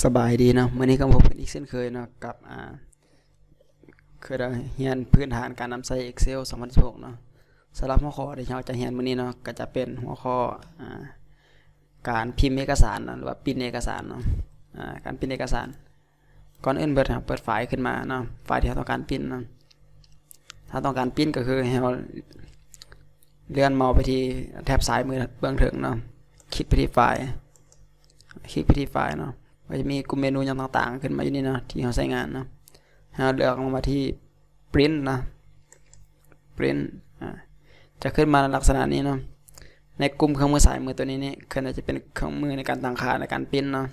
ສະບາຍດີເນາະ, ມື້ນີ້ກໍພົບກັນອີກເຊັ່ນເຄີຍເນາະ ກັບ ອ່າ ຄືໄດ້ຮຽນພື້ນຖານການນຳໃຊ້ Excel ສອງພັນສິບຫົກເນາະ. ສຳລັບຫົວຂໍ້ທີ່ເຮົາຈະຮຽນມື້ນີ້ເນາະ ກໍຈະເປັນຫົວຂໍ້ ອ່າ ການພິມເອກະສານເນາະ ຫຼືວ່າປິ່ນເອກະສານເນາະ, ອ່າ ການປິ່ນເອກະສານ. ກ່ອນອື່ນເບີດ ເຮົາເປີດໄຟລ໌ຂຶ້ນມາເນາະ, ໄຟລ໌ທີ່ເຮົາຕ້ອງການປິ່ນເນາະ. ຖ້າຕ້ອງການປິ່ນກໍຄືໃຫ້ເຮົາເລື່ອນເມົາສ໌ໄປທີ່ແຖບຊ້າຍມືເບື້ອງເທິງເນາະ, ຄລິກໄປທີ່ໄຟລ໌ ຄລິກໄປທີ່ໄຟລ໌ເນາະ, ກໍຈະມີກຸ່ມເມນູຫຍັງຕ່າງໆຂຶ້ນມາຢູ່ນີ້ເນາະ ທີ່ເຮົາໃຊ້ງານເນາະ. ໃຫ້ເຮົາເລືອກລົງມາທີ່ Print ເນາະ, Print ອ່າ ຈະຂຶ້ນມາໃນລັກສະນະນີ້ເນາະ. ໃນກຸ່ມເຄື່ອງມືຊ້າຍມືຕົວນີ້ນີ້ ເຄື່ອງນີ້ຈະເປັນເຄື່ອງມືໃນການຕັ້ງຄ່າໃນການປິ່ນເນາະ.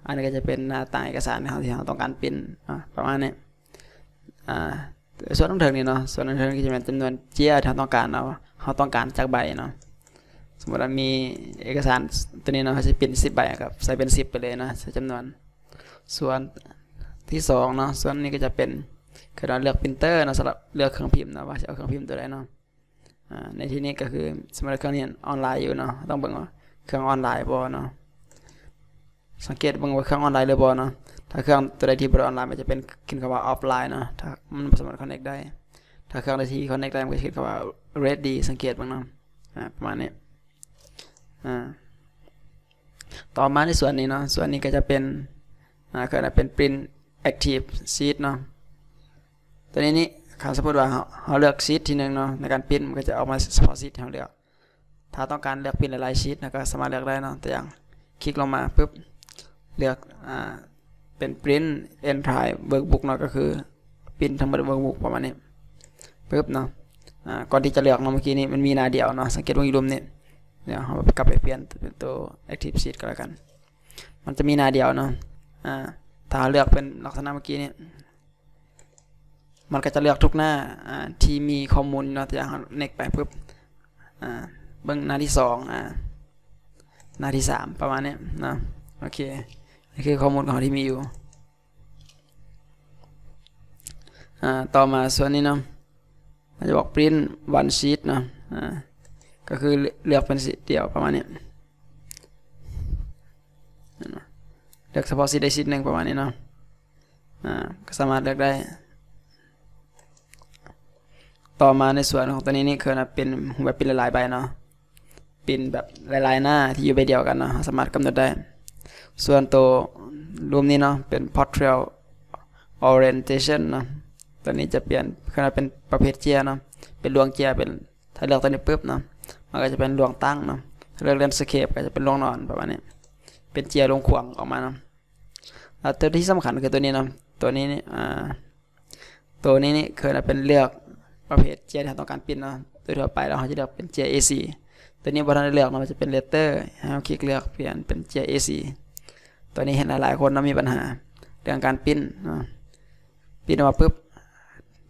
ອັນນີ້ກໍຈະເປັນໜ້າຕ່າງເອກະສານທີ່ເຮົາ ທີ່ເຮົາຕ້ອງການປິ່ນເນາະ ປະມານນີ້. ອ່າ ສ່ວນທາງເທິງນີ້ເນາະ, ສ່ວນທາງເທິງນີ້ຈະແມ່ນຈຳນວນເຈ້ຍທີ່ເຮົາຕ້ອງການເນາະ, ເຮົາຕ້ອງການຈັກໃບເນາະ. ສົມມຸດວ່າມີເອກະສານຕົວນີ້ເນາະ, ເຮົາຊິປິ່ນສິບໃບ ກໍໃສ່ເປັນສິບໄປເລີຍເນາະ, ໃສ່ຈຳນວນ. ສ່ວນທີສອງເນາະ, ສ່ວນນີ້ກໍຈະເປັນ ຄືເຮົາເລືອກ Printer ເນາະ, ສຳລັບເລືອກເຄື່ອງພິມເນາະ, ວ່າຊິເອົາເຄື່ອງພິມຕົວໃດເນາະ. ອ່າ ໃນທີ່ນີ້ກໍຄື ສົມມຸດວ່າເຄື່ອງນີ້ອອນລາຍຢູ່ເນາະ, ເຮົາຕ້ອງເບິ່ງວ່າເຄື່ອງອອນລາຍບໍ່ເນາະ. ສັງເກດເບິ່ງວ່າເຄື່ອງອອນລາຍຫຼືບໍ່ເນາະ. ຖ້າເຄື່ອງຕົວໃດທີ່ບໍ່ໄດ້ອອນລາຍ ມັນຈະເປັນຂຶ້ນຄຳວ່າ ອອຟລາຍ ເນາະ, ຖ້າມັນບໍ່ສາມາດຄອນເນັກໄດ້. ຖ້າເຄື່ອງໃດທີ່ຄອນເນັກໄດ້ ມັນກໍຈະຂຶ້ນຄຳວ່າ ເຣດດີ ສັງເກດເບິ່ງເນາະ. ອ່າ ປະມານນີ້. ອ່າ ຕໍ່ມາໃນສ່ວນນີ້ເນາະ, ສ່ວນນີ້ກໍຈະເປັນ ອ່າ ເອີ້ນວ່າເປັນ Print Active Sheet ເນາະ. ຕົວນີ້ນີ້ ຄັນສົມມຸດວ່າເຮົາ ເຮົາເລືອກ Sheet ທີໜຶ່ງເນາະ ໃນການ Print ມັນກໍຈະອອກມາສະເພາະ Sheet ທີ່ເຮົາເລືອກ. ຖ້າຕ້ອງການເລືອກ Print ຫຼາຍໆ Sheet ເຮົາກໍສາມາດເລືອກໄດ້ເນາະ. ຕົວຢ່າງ ຄລິກລົງມາປຶບ ເລືອກ ອ່າ ເປັນ Print Entire Workbook ເນາະ, ກໍຄື Print ທັງໝົດ Workbook ປະມານນີ້ ປຶບເນາະ. ອ່າ ກ່ອນທີ່ຈະເລືອກເນາະ, ເມື່ອກີ້ນີ້ມັນມີໜ້າດຽວເນາະ, ສັງເກດເບິ່ງຢູ່ລຸ່ມນີ້. ດຽວເຮົາກັບໄປປ່ຽນເປັນຕົວ Active Sheet ກໍແລ້ວກັນ. ມັນຈະມີໜ້າດຽວເນາະ. ອ່າ ຖ້າເຮົາເລືອກເປັນລັກສະນະເມື່ອກີ້ນີ້ ມັນກໍຈະເລືອກທຸກໜ້າ ອ່າ ທີ່ມີຂໍ້ມູນເນາະ. ຕົວຢ່າງເຮົາເນັກໄປປຶບ ອ່າ ເບິ່ງໜ້າທີສອງ ອ່າ ໜ້າທີສາມ ປະມານນີ້ເນາະ. ໂອເຄ ນີ້ຄືຂໍ້ມູນຂອງເຮົາທີ່ມີຢູ່. ອ່າ ຕໍ່ມາສ່ວນນີ້ເນາະ, ມັນຈະບອກ Print one sheet ເນາະ. ອ່າ ກໍຄືເລືອກເປັນ Sheet ດຽວປະມານນີ້, ເລືອກສະເພາະ Sheet ໃດ Sheet ໜຶ່ງປະມານນີ້ເນາະ. ອ່າ ກໍສາມາດເລືອກໄດ້. ຕໍ່ມາໃນສ່ວນຂອງຕົວນີ້ນີ້ ຄືເປັນຮູບແບບ Print ຫຼາຍໆໃບເນາະ, Print ແບບຫຼາຍໆໜ້າທີ່ຢູ່ໃບດຽວກັນເນາະ, ເຮົາສາມາດກຳນົດໄດ້. ສ່ວນໂຕຮູບນີ້ເນາະ ເປັນ Portrait Orientation ເນາະ, ຕົວນີ້ຈະປ່ຽນ ຄືເປັນປະເພດເຈ້ຍເນາະ, ເປັນລວງເຈ້ຍ ເປັນ ຖ້າເລືອກຕົວນີ້ປຶບເນາະ ມັນກໍຈະເປັນລວງຕັ້ງເນາະ, ຖ້າເລືອກ Landscape ກໍຈະເປັນລວງນອນປະມານນີ້, ເປັນເຈ້ຍລວງຂວາງອອກມາເນາະ. ແລ້ວຕົວທີ່ສຳຄັນຄືຕົວນີ້ເນາະ, ຕົວນີ້ນີ້ ອ່າ ຕົວນີ້ນີ້ຄືເປັນເລືອກປະເພດເຈ້ຍທີ່ເຮົາຕ້ອງການ Print ເນາະ. ໂດຍທົ່ວໄປແລ້ວເຮົາຈະເລືອກເປັນເຈ້ຍ ເອສີ່. ຕົວນີ້ບໍ່ທັນໄດ້ເລືອກເນາະ, ມັນຈະເປັນ Letter ໃຫ້ເຮົາຄລິກເລືອກປ່ຽນເປັນເຈ້ຍ ເອສີ່. ຕົວນີ້ເຫັນຫຼາຍໆຄົນເນາະ ມີບັນຫາເລື່ອງການ Print ເນາະ, Print ອອກມາປຶບ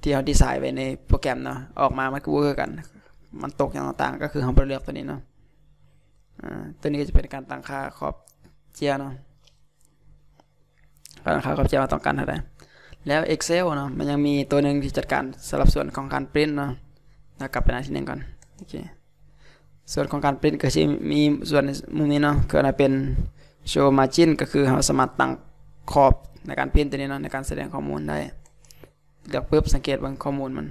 ທີ່ເຮົາດີໄຊໄວ້ໃນໂປຣແກຣມເນາະ ອອກມາມັນກໍບໍ່ຄືກັນ, ມັນຕົກຫຍັງຕ່າງໆ ກໍຄືເຮົາບໍ່ໄດ້ເລືອກຕົວນີ້ເນາະ. ອ່າ ຕົວນີ້ກໍຈະເປັນການຕັ້ງຄ່າຂອບເຈ້ຍເນາະ. ການຄ່າຂອບເຈ້ຍວ່າຕ້ອງການເທົ່າໃດ. ແລ້ວ Excel ເນາະ ມັນຍັງມີຕົວໜຶ່ງທີ່ຈັດການສຳລັບສ່ວນຂອງການ Print ເນາະ. ເຮົາກັບໄປໜ້າທີໜຶ່ງກ່ອນ. ໂອເຄ ສ່ວນຂອງການ Print ກໍຊິມີສ່ວນໃນມຸມນີ້ເນາະ, ຄືວ່າເປັນ Show Margin ກໍຄືເຮົາສາມາດຕັ້ງຂອບໃນການ Print ຕົວນີ້ເນາະ ໃນການສະແດງຂໍ້ມູນໄດ້. ເລືອກປຶບ ສັງເກດເບິ່ງຂໍ້ມູນມັນ.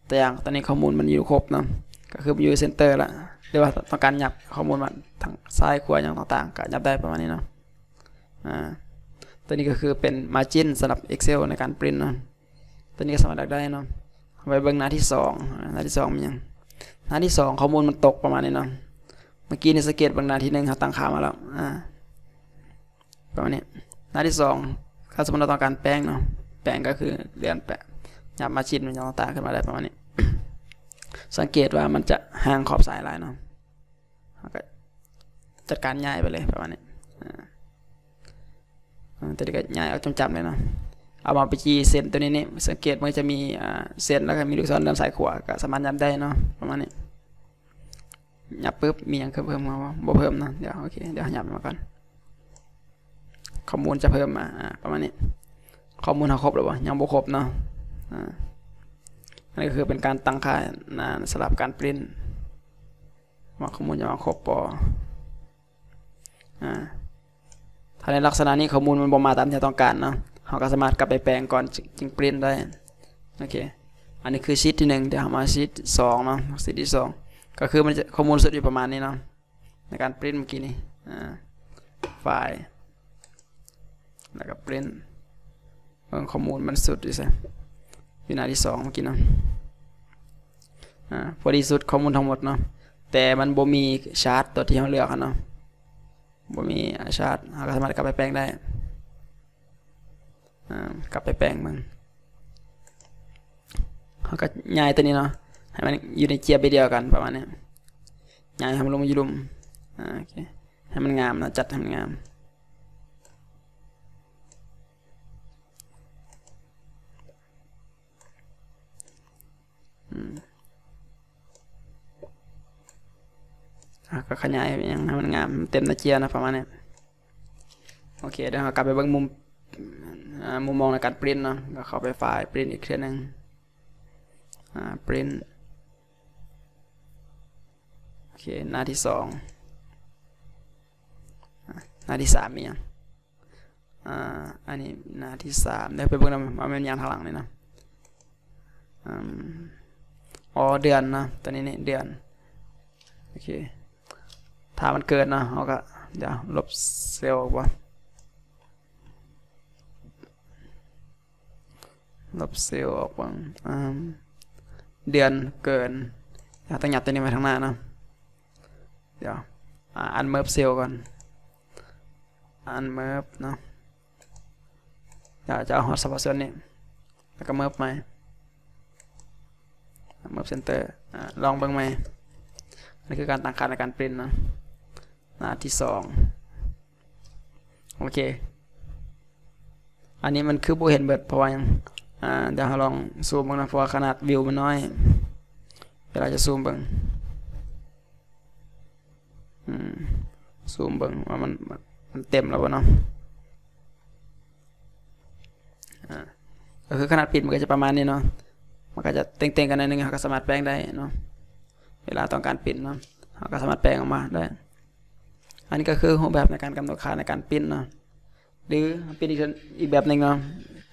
ຕົວຢ່າງ ຕອນນີ້ຂໍ້ມູນມັນຢູ່ຄົບເນາະ, ກໍຄືມັນຢູ່ Center ລະ, ຫຼືວ່າຕ້ອງການຫຍັບຂໍ້ມູນມາທາງຊ້າຍຂວາຫຍັງຕ່າງໆ ກໍຫຍັບໄດ້ປະມານນີ້ເນາະ. ອ່າ ຕົວນີ້ກໍຄືເປັນ Margin ສຳລັບ Excel ໃນການ Print ເນາະ. ຕົວນີ້ກໍສາມາດເລືອກໄດ້ເນາະ. ເຮົາໄປເບິ່ງໜ້າທີສອງ. ໜ້າທີສອງມີຫຍັງ? ໜ້າທີສອງ ຂໍ້ມູນມັນຕົກປະມານນີ້ເນາະ. ເມື່ອກີ້ນີ້ສັງເກດເບິ່ງໜ້າທີໜຶ່ງ ເຮົາຕັ້ງຄ່າມາແລ້ວ. ອ່າ ປະມານນີ້. ໜ້າທີສອງ ຖ້າສົມມຸດເຮົາຕ້ອງການແປງເນາະ, ແປງກໍຄືເລື່ອນໄປ ຫຍັບມາຊິດຫຍັງຕ່າງໆຂຶ້ນມາໄດ້ປະມານນີ້. ສັງເກດວ່າມັນຈະຫ່າງຂອບສາຍຫຼາຍເນາະ, ເຮົາກໍຈັດການຍ້າຍໄປເລີຍປະມານນີ້. ອ່າ ຕົວນີ້ກໍຍ້າຍອອກຈ້ຳໆເລີຍເນາະ. ເອົາເມົາສ໌ໄປຈີ່ເສັ້ນຕົວນີ້ນີ້, ສັງເກດມັນຈະມີ ອ່າ ເສັ້ນ ແລ້ວກໍມີລູກສອນເລື່ອນຊ້າຍຂວາ, ກໍສາມາດຫຍັບໄດ້ເນາະ ປະມານນີ້. ຫຍັບປຶບ ມີຫຍັງເພີ່ມມາບໍ່? ບໍ່ເພີ່ມເນາະ. ດຽວ ໂອເຄ ດຽວເຮົາຫຍັບມາກ່ອນ. ຂໍ້ມູນຈະເພີ່ມມາ ອ່າ ປະມານນີ້. ຂໍ້ມູນເຮົາຄົບແລ້ວບໍ່? ຍັງບໍ່ຄົບເນາະ. ອ່າ ອັນນີ້ກໍຄືເປັນການຕັ້ງຄ່າ ອ່າ ສຳລັບການປຣິ້ນ ວ່າຂໍ້ມູນຈະມາຄົບບໍ່. ອ່າ ຖ້າໃນລັກສະນະນີ້ຂໍ້ມູນມັນບໍ່ມາຕາມທີ່ເຮົາຕ້ອງການເນາະ ເຮົາກໍສາມາດກັບໄປແປງກ່ອນຈຶ່ງປຣິ້ນໄດ້. ໂອເຄ ອັນນີ້ຄືຊີດທີໜຶ່ງ ດຽວເຮົາມາຊີດສອງເນາະ ຊີດທີສອງ ກໍຄືມັນຈະ ຂໍ້ມູນສຸດຢູ່ປະມານນີ້ເນາະ ໃນການປຣິ້ນເມື່ອກີ້ນີ້ ອາ ໄຟລ໌ ແລ້ວກໍປຣິ້ນ ເບິ່ງຂໍ້ມູນມັນສຸດຢູ່ໃສ ຢູ່ໜ້າທີສອງເມື່ອກີ້ເນາະ ອາ ພໍດີສຸດຂໍ້ມູນທັງໝົດເນາະ ແຕ່ມັນບໍ່ມີຊາດຕົວທີ່ເຮົາເລືອກຫັ້ນເນາະ ບໍ່ມີຊາດ ເຮົາກໍສາມາດກັບໄປແປງໄດ້ ອາ ກັບໄປແປງເບິ່ງ ເຮົາກໍຍ້າຍຕົວນີ້ເນາະ ໃຫ້ມັນຢູ່ໃນເຈ້ຍໃບດຽວກັນປະມານນີ້ ຍ້າຍໃຫ້ມັນລົງມາຢູ່ລຸ່ມ ອາ ໂອເຄ ໃຫ້ມັນງາມເນາະ ຈັດໃຫ້ມັນງາມ ອືມ ເຮົາກໍຂະຫຍາຍຫຍັງໃຫ້ມັນງາມ ເຕັມໜ້າເຈ້ຍເນາະ ປະມານນີ້. ໂອເຄ ດຽວເຮົາກັບໄປເບິ່ງມຸມ ອາ ມຸມມອງໃນການປຣິ້ນເນາະ ກໍເຂົ້າໄປໄຟລ໌ ປຣິ້ນອີກເທື່ອໜຶ່ງ ອາ ປຣິ້ນ ໂອເຄ ໜ້າທີສອງ ອາ ໜ້າທີສາມມີຫຍັງ? ອາ ອັນນີ້ໜ້າທີສາມ ດຽວໄປເບິ່ງນຳວ່າແມ່ນຫຍັງທາງຫຼັງນີ້ນະ ອາ ອໍ ເດືອນເນາະ ຕົວນີ້ນີ້ເດືອນ ໂອເຄ ຖ້າມັນເກີນເນາະ ເຮົາກໍ ດຽວລົບເຊວອອກບໍ່ ລົບເຊວອອກເບິ່ງ ອາ ເດືອນເກີນ ເຮົາຕ້ອງຫຍັບຕົວນີ້ໄວ້ທາງໜ້າເນາະ ດຽວ ອາ ອັນເມີບເຊວກ່ອນ ອັນເມີບເນາະ ດຽວຈະເອົາຮອດສະເພາະສ່ວນນີ້ ແລ້ວກໍເມີບໃໝ່ ເມີບເຊັນເຕີ ອາ ລອງເບິ່ງໃໝ່ ອັນນີ້ຄືການຕັ້ງຄ່າໃນການປຣິ້ນເນາະ ໜ້າທີສອງ ໂອເຄ ອັນນີ້ມັນຄືບໍ່ເຫັນເບິດ ເພາະວ່າຫຍັງ? ອາ ດຽວເຮົາລອງຊູມເບິ່ງເນາະ ເພາະວ່າຂະໜາດວິວມັນນ້ອຍ ດຽວເຮົາຈະຊູມເບິ່ງ ອືມ ຊູມເບິ່ງວ່າມັນ ມັນເຕັມແລ້ວບໍ່ເນາະ ອາ ກໍຄືຂະໜາດປຣິ້ນມັນກໍຈະປະມານນີ້ເນາະ ມັນກໍຈະເຕັງໆກັນໜ້ອຍໜຶ່ງ ເຮົາກໍສາມາດແປງໄດ້ເນາະ ເວລາຕ້ອງການປຣິ້ນເນາະ ເຮົາກໍສາມາດແປງອອກມາໄດ້. ອັນນີ້ກໍຄືຮູບແບບໃນການກຳນົດຄ່າໃນການປຣິ້ນເນາະ ຫຼື ປຣິ້ນອີກ ອີກແບບໜຶ່ງເນາະ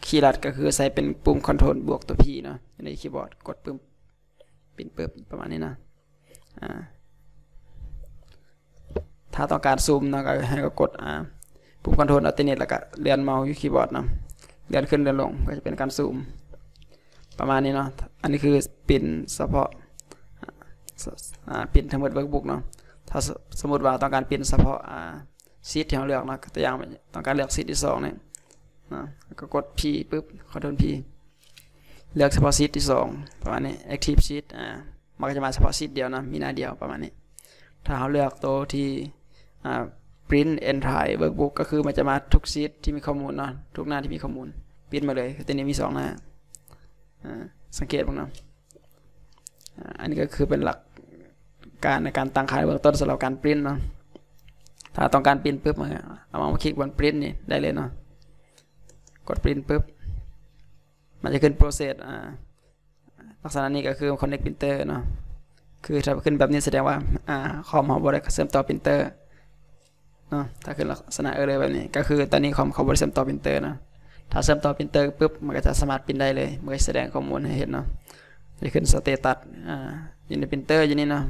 ຄີລັດກໍຄືໃສ່ເປັນປຸ່ມຄອນໂທຣບວກຕົວ P ເນາະ ຢູ່ໃນຄີບອດ ກົດປຶ້ມ ປຣິ້ນປຶບ ປະມານນີ້ເນາະ ອາ ຖ້າຕ້ອງການຊູມເນາະ ກໍໃຫ້ກໍກົດ ອາ ປຸ່ມຄອນໂທຣ ອອລ ແອັນເທີເນັດ ແລ້ວກໍເລື່ອນເມົາສ໌ຢູ່ຄີບອດເນາະ ເລື່ອນຂຶ້ນເລື່ອນລົງ ກໍຈະເປັນການຊູມ ປະມານນີ້ເນາະ ອັນນີ້ຄືປຣິ້ນສະເພາະ ອາ ອາ ປຣິ້ນທັງໝົດເວີກບຸກເນາະ ຖ້າ ສ- ສົມມຸດວ່າຕ້ອງການປຣິ້ນສະເພາະ ອາ ຊີດທີ່ເຮົາເລືອກເນາະ ຕົວຢ່າງຕ້ອງການເລືອກຊີດທີສອງນີ້ເນາະ ກໍກົດ P ປຶບ ຄອນໂທຣ P ເລືອກສະເພາະຊີດທີສອງ ປະມານນີ້ ແອັກທີບຊີດ ອາ ມັນກໍຈະມາສະເພາະຊີດດຽວເນາະ ມີໜ້າດຽວ ປະມານນີ້ ຖ້າເຮົາເລືອກໂຕທີ່ ອາ ປຣິ້ນເອັນໄທເວີກບຸກ ກໍຄືມັນຈະມາທຸກຊີດທີ່ມີຂໍ້ມູນເນາະ ທຸກໜ້າທີ່ມີຂໍ້ມູນ ປຣິ້ນມາເລີຍ ຄືຕົວນີ້ມີສອງໜ້າ ອາ ສັງເກດເບິ່ງເນາະ ອາ ອັນນີ້ກໍຄືເປັນຫຼັກການໃນການຕັ້ງຄ່າໃນເບື້ອງຕົ້ນສຳລັບການປຣິ້ນເນາະ ຖ້າຕ້ອງການປຣິ້ນປຶບ ເອົາເມົາສ໌ຄລິກບ່ອນປຣິ້ນນີ້ໄດ້ເລີຍເນາະ ກົດປຣິ້ນປຶບ ມັນຈະຂຶ້ນໂປຣເຊສ ອາ ລັກສະນະນີ້ກໍຄືຄອນເນັກປຣິ້ນເຕີເນາະ ຄືຖ້າຂຶ້ນແບບນີ້ສະແດງວ່າ ອາ ຄອມເຮົາບໍ່ໄດ້ເຊື່ອມຕໍ່ປຣິ້ນເຕີເນາະ ຖ້າຂຶ້ນລັກສະນະເອີເຣີແບບນີ້ ກໍຄືຕອນນີ້ຄອມເຮົາບໍ່ໄດ້ເຊື່ອມຕໍ່ປຣິ້ນເຕີເນາະ ຖ້າເຊື່ອມຕໍ່ປຣິ້ນເຕີປຶບ ມັນກໍຈະສາມາດປຣິ້ນໄດ້ເລີຍ ມັນກໍຈະສະແດງຂໍ້ມູນໃຫ້ເຫັນເນາະ ຈະຂຶ້ນສະເຕຕັດ ອາ ຢູ່ໃນປຣິ້ນເຕີຢູ່ນີ້ເນາະ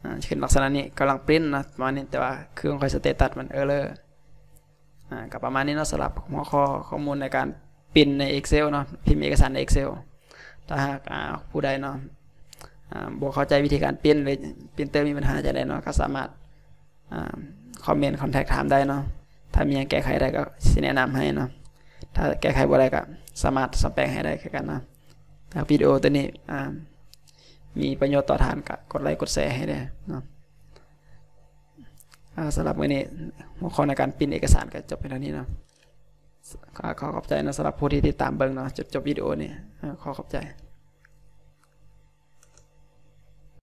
ອາ ຈະຂຶ້ນລັກສະນະນີ້ ກຳລັງປຣິ້ນເນາະ ປະມານນີ້ ແຕ່ວ່າເຄື່ອງຂ້ອຍສະເຕຕັດມັນເອີເຣີ ອາ ກໍປະມານນີ້ເນາະ ສຳລັບຫົວຂໍ້ຂໍ້ມູນໃນການປຣິ້ນໃນ Excel ເນາະ ພິມເອກະສານໃນ Excel ຖ້າຫາກ ອາ ຜູ້ໃດເນາະ ອາ ບໍ່ເຂົ້າໃຈວິທີການປຣິ້ນ ຫຼື ປຣິ້ນເຕີມີບັນຫາຈັ່ງໃດເນາະ ກໍສາມາດ ອາ ຄອມເມັນ ຄອນແທັກ ຖາມໄດ້ເນາະ ຖ້າມີຫຍັງແກ້ໄຂໄດ້ກໍຊິແນະນຳໃຫ້ເນາະ ຖ້າແກ້ໄຂບໍ່ໄດ້ກໍສາມາດສ້ອມແປງໃຫ້ໄດ້ຄືກັນເນາະ ຖ້າວິດີໂອຕົວນີ້ ອາ ມີປະໂຫຍດຕໍ່ທ່ານກໍກົດໄລກົດແຊໃຫ້ແດ່ເນາະ. ອາ ສຳລັບມື້ນີ້ ຫົວຂໍ້ໃນການປຣິ້ນເອກະສານກໍຈົບພຽງເທົ່ານີ້ເນາະ ຂໍຂອບໃຈເນາະ ສຳລັບຜູ້ທີ່ຕິດຕາມເບິ່ງເນາະ ຈົນຈົບວິດີໂອນີ້ ອາ ຂໍຂອບໃຈ.